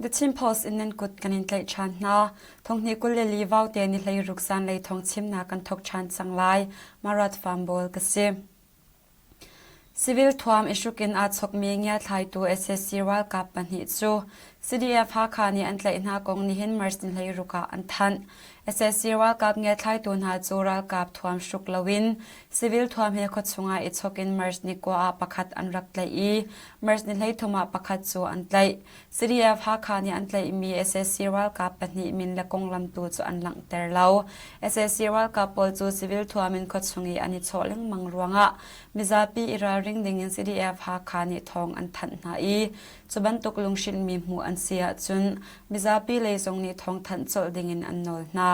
The Chin Post in nan kut kan in tlaih ṭhan hna. Thonghnih 24 vaute ni 16 zanlei thawng chimnak kan thawk ṭhan cang lai. Marat Farm ka si. Civil thuam i hruk in aa chokmi ngiathlaitu sac ralkap pahnih cu CDF Hakha nih an tlaih hna kong nihin March ni 16 ah an thanh. Sac ralkap ngiathlaitu hna cu ralkap thuam hruk loin civil thuam he khuachung ah i chok in March ni kua ah pakhat an rak tlaih i March ni 13 ah pakhat cu an tlaih. CDF Hakha nih an tlaihmi sac ralkap pahnih min le konglam tu cu an langhter lo. Sac ralkap pawl cu civil thuam in khuachung i an i chawh lengmang ruangah mizapi i ralring dingin CDF Hakha nih thawng an thanh hna i cu bantuk lunghrinhmi hmuh an si ahcun mizapi lei zong nih thawngthanh colh dingin an nawl hna.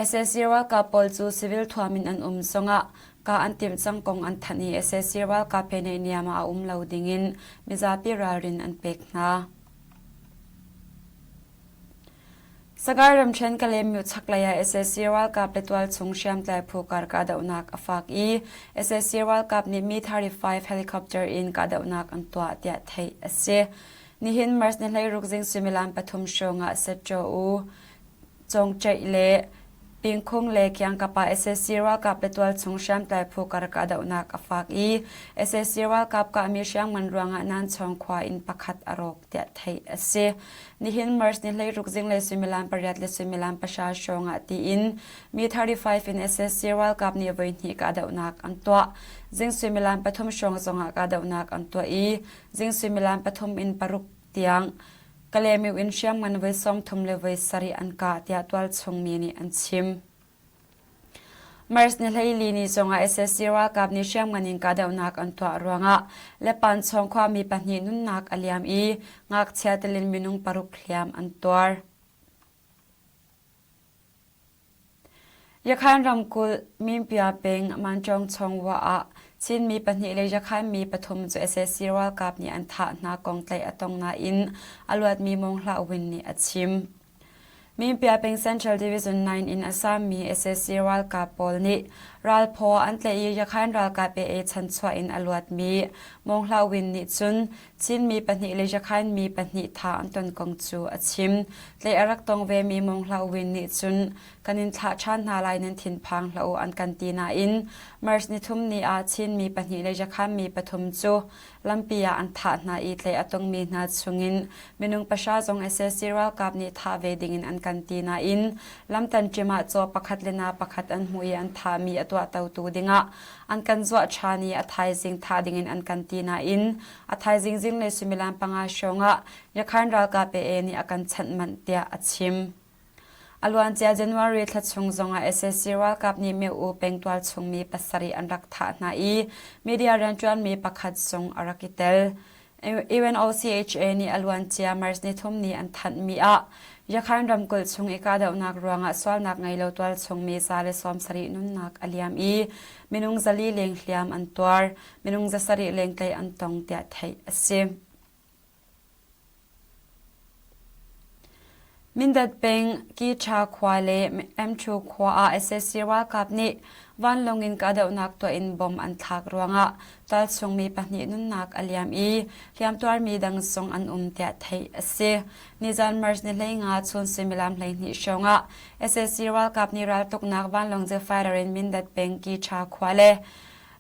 Sac ralkap pawl cu civil thuam in an um zongah kah an timh cang kong an thanh i sac ralkap he naihniam ah a um lo dingin mizapi ralrin an pek hna. Sagaing ramṭhen Kalaymyo chaklei ah sac ralkap le tualchung hriamtlai phu kar kahdohnak a fak i sac ralkap nih Mi-35 helicopter in kahdohnak an tuah tiah theih a si. Nihin March ni 16 zing suimilam pathum hrawng ah Setṭaw U Congceih le Pingkhung le Kiangkap ah sac ralkap le tualchung hriamtlai phu kar kahdohnak a fak i sac ralkap kahmi hriamngan ruangah Nanchawng khua inn pakhat a rawk tiah theih a si. Nihin March ni 16 zinglei suimilam pariat le suimilam pahra hrawng ah tiin Mi-35 in sac ralkap nih voihnih kahdohnak an tuah. Zing suimilam pathum hrawng zongah kahdohnak an tuah i zing suimilam pathum in paruk tiang Kalaymyo in hriamngan voi 30 le voi sarih an kah tiah tualchung mi nih an chim. March ni 14 ni zongah sac ralkap nih hriamngan in kahdohnak an tuah ruangah Lepanchawng khuami pahnih nunnak a liam i ngakchia telin minung paruk hliam an tuar. Yakhan ramkulh Minpia peng Manṭawng Chawngwa ah Chinmi pahnih le Yakhan mi pathum cu sac ralkap nih an thah hna kong tlaih a tong nain a luatmi Mong Hlah Win nih a chim. Minpia peng Central Division 9 in a sammi sac ralkap pawl nih ralphaw an tlaih i Yakhan ralkap AA chanchuah in a luatmi Mong Hlah Win nih cun Chinmi pahnih le Yakhan mi pahnih thah an ton kong cu a chim. Tlaih a rak tong vemi Mong Hlah Win nih cun kan in thlah ṭhan hna lai nan thinphang hlah u an kan ti nain March nithum ni ah Chinmi pahnih le Yakhan mi pathum cu lampi ah an thah hna i tlaih a tongmi hna chungin minung pahra zong sac ralkap nih thah ve dingin an kan ti nain lamtan ṭim ah caw pakhat le na pakhat an hmuh i an thahmi a tuahtotu dingah an kan zuah ṭhan i a thaizing thah dingin an kan ti nain a thaizing zinglei suimilam panga hrawngah Yakhan ralkap AA nih a kan chanh manh tiah a chim. A luancia January thla chung zongah sac ralkap nih Myo-U pengtual chungmi pasarih an rak thah hna i media rianṭuanmi pakhat zong a rak i tel. UNOCHA nih a luancia March nithum ni an thanhmi ah Yakhan ramkulh chung i kahdohnak ruangah sualnak ngei lo tualchungmi 170 nunnak a liam i minung 400 leng hliam an tuar, minung 700 leng tlaih an tong tiah theih a si. Mindat peng Kiṭha khua le Mṭhu khua ah sac ralkap nih vanlawng in kahdohnak tuah in bomb an thlak ruangah tualchung mi pahnih nunnak a liam i hliamtuarmi dang zong an um tiah theih a si. Nizan March ni 15 chun suimilam 12 hrawng ah sac ralkap nih raltuknak vanlawng jet fighter in Mindat peng Kiṭha khua le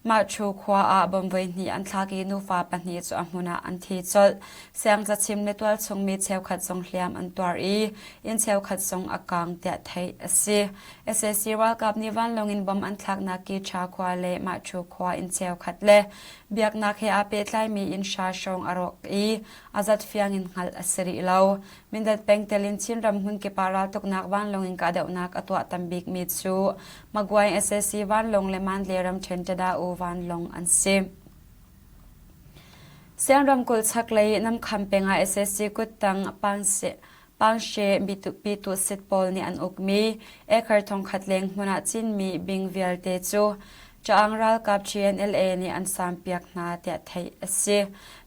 Mah Thu khua ah bomb voihnih an thlak i nufa pahnih cu a hmun ah an thi colh. Siangcachim le tualchung mi cheukhat zong hliam an tuar i inn cheukhat zong a kaang tiah theih a si. Sac ralkap nih vanlawng in bomb an thlaknak Kiṭha khua le Mah Thu khua inn cheukhat le biaknak he aa pehtlaimi inn hra hrawng a rawk i a zat fiang in hngalh a si rih lo. Mindat peng tel in Chinram hmunkip ah raltuknak vanlawng in kahdohnak a tuah tam bikmi cu Magwai sac vanlawng le Mandalay ramṭhen Tada-U vanlawng an si. Siang ramkulh chaklei Namkham peng ah sac kuttang Pangshe Pitu sit pawl nih an ukmi acre thongkhat leng hmun ah cinmi bing vialte cu Caang ralkap GNLA nih an sampiak hna tiah theih a si.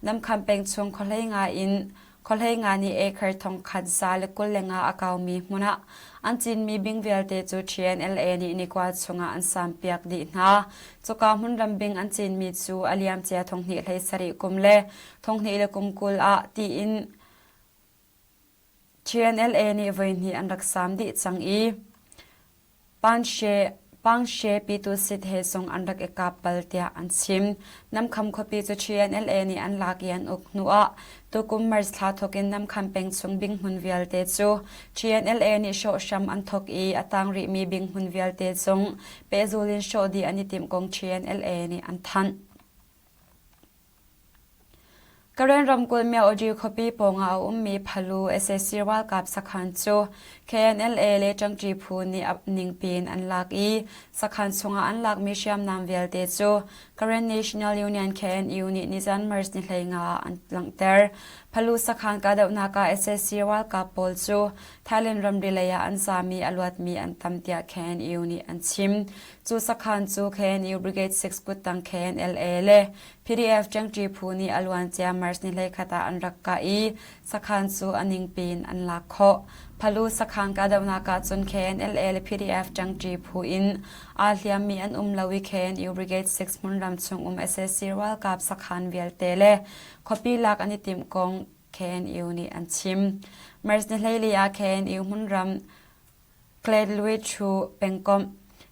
Namkham peng chung khuahlei nga in Khuahlei nga nih acre thongkhat 125 a kaumi hmun ah an cinmi bing vialte cu TNLA nih nikua chungah an sampiak dih hna. Cuka hmunram bing an cinmi cu a liamcia thonghnih hlei sarih kum le thonghnih le kum 20 ah tiin. TNLA nih voihnih an rak saam dih cang i Pangshe Pyitusit he zong an rak i kap bal tiah an chim. Namkham khuapi cu TNLA nih an lak i an uk hnuah tukum March thla thawk in Namkham peng chung binghmun vialte cu TNLA nih hrawh hram an thawk i a tang rihmi binghmun vialte zong pehzul in hrawh dih an i timh kong TNLA nih an thanh. Karen ramkulh Myaoji khuapi pawngah a ummi Phalu sac ralkap sakhan cu KNLA le ṭangṭi phu nih a ningpi in an lak i sakhan chungah an lakmi hriamnam vialte cu Karen National Union KNU nih nizan March ni 15 ah an langhter. Phalu sakhan kahdohnak ah sac ralkap pawl cu Thailand ramri lei ah an zaam i a luatmi an tam tiah KNU nih an chim. Cu sakhan cu KNU Brigade 6 kuttang KNLA le PDF ṭengṭi phu nih a luancia March ni 21 ah an rak kah i sakhan cu a ningpi in an lak khawh. Phalu sakhan kahdohnak ah cun KNLA le PDF ṭengṭi phu in aa hliammi an um lo i KNU Brigade 6 hmunram chung um sac ralkap sakhan vialte le khuapi lak an i timh kong KNU nih an chim. March ni 14 ah KNU hmunram Kletluichu pengkomh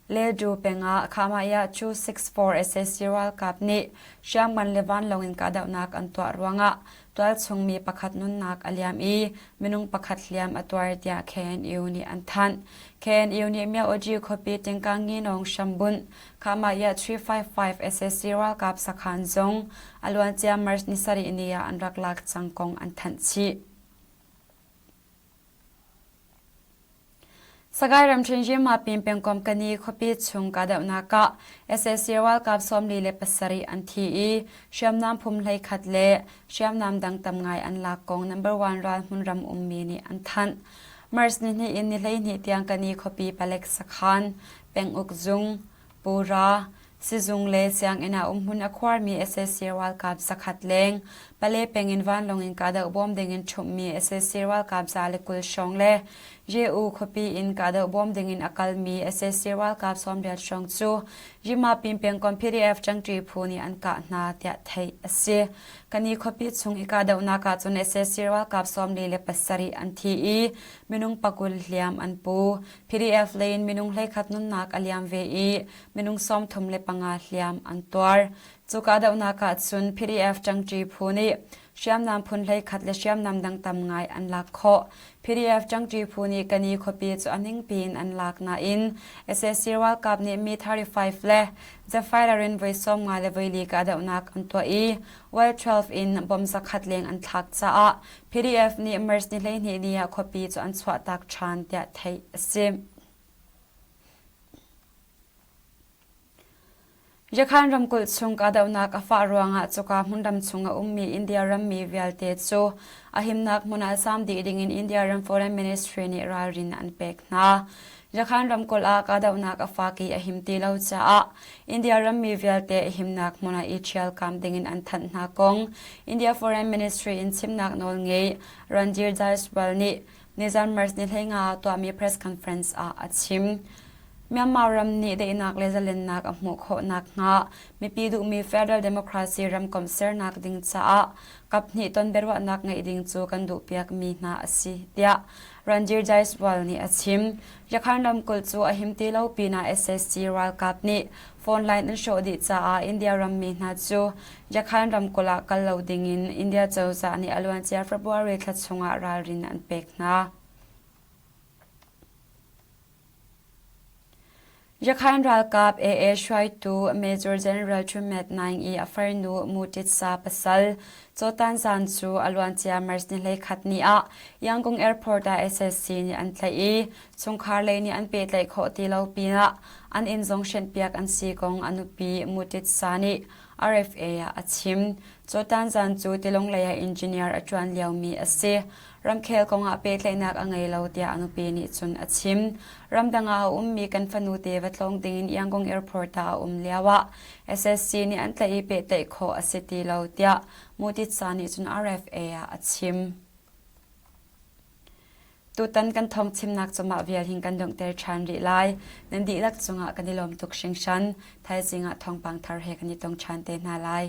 Ledu peng ah Khahmaiah 264 sac ralkap nih hriamngan le vanlawng in kahdohnak an tuah ruangah tualchung mi pakhat nunnak a liam i minung pakhat hliam a tuar tiah KNU nih an thanh. KNU nih Myaoji khuapi Tingkang Nginawng hrambunh Khahmaiah 355 sac ralkap sakhan zong a luancia March ni sarih ni ah an rak lak cang kong an thanh chih. Sagaing ramṭhen Yinmapin pengkomh Kani khuapi chung kahdohnak ah sac ralkap 47 an thi i hriamnam phum 11 le hriamnam dang tam ngai an lak kong number one ral hmunram ummi nih an thanh. March nihnih in ni 12 tiang Kani khuapi palek sakhan, penguk zung, Pura, sizung le sianginn ah umhmun a khuarmi sac ralkap zakhat leng, Pale peng in vanlawng in kahdoh bawm dingin ṭhumhmi sac ralkap 120 hrawng le Ye-U khuapi in kahdoh bawm dingin a kalmi sac ralkap 80 hrawng cu Yimapin pengkomh PDF ṭangṭi phu nih an kah hna tiah theih a si. Kani khuapi chung i kahdohnak ah cun sac ralkap 47 an thi i minung pakul hliam an pu. PDF lei in minung 11 nunnak a liam ve i minung 35 hliam an tuar. Cu kahdohnak ah cun PDF ṭangṭi phu nih hriamnam phun 11 le hriamnam dang tam ngai an lak khawh. PDF ṭangṭi phu nih Kani khuapi cu a ningpi in an lak nain sac ralkap nih Mi-35 le Zephyr in voi 50 le voi li kahdohnak an tuah i Y-12 in bomb zakhat leng an thlak caah PDF nih March ni 12 ni ah khuapi cu an chuahtak ṭhan tiah theih a si. Yakhan ramkulh chung kahdohnak a fah ruangah cuka hmunram chung a ummi India rammi vialte cu a himnak hmun ah saam dih dingin India ram Foreign Ministry nih ralrin an pek hna. Yakhan ramkulh ah kahdohnak a fak i a him ti lo caah India rammi vialte a himnak hmun ah i ṭhialkam dingin an thanh hna kong India Foreign Ministry in chimnak nawl ngei Randhir Jaiswal nih nizan March ni 15 ah tuahmi press conference ah a chim. Myanmar ram nih daihnak le zalennak a hmuh khawh nakhnga mipi duhmi federal democracy ramkomh sernak ding caah kaphnih ton biaruahnak ngeih ding cu kan duhpiakmi hna a si, tiah Randhir Jaiswal nih a chim. Yakhan ramkulh cu a him ti lo pinah sac ralkap nih phone line an hrawh dih caah India rammi hna cu Yakhan ramkulh ah kal lo dingin India cozah nih a luancia February thla chungah ralrin an pek hna. Yakhan ralkap AA hruaitu Major General Chumet Naing i a farnu Mu Tit Sa pasal Caw Tan Zan cu a luancia March ni 11 ni ah Yangon Airport ah sac nih an tlaih i chungkhar lei nih an pehtlaih khawh ti lo pinah an inn zong hrenhpiak an si kong a nupi Mu Tit Sa nih RFA ah a chim. Caw Tan Zan cu tilawng lei ah engineer a ṭuan liomi a si. Ramkhel kongah pehtlaihnak a ngei lo tiah a nupi nih cun a chim. Ramdang ah a ummi kan fanu te va tlawng dingin Yangon Airport ah a um lioah SSC nih an tlaih i pehtlaih khawh a si ti lo tiah Mutitsa nih cun RFA ah a chim. Tutan kan thawng chimnak cu mah vial hin kan donghter ṭhan rih lai. Nan dihlak cungah kan i lawm tuk hringhran. Thaizing ah thawngpang thar he kan i tong ṭhan te hna lai.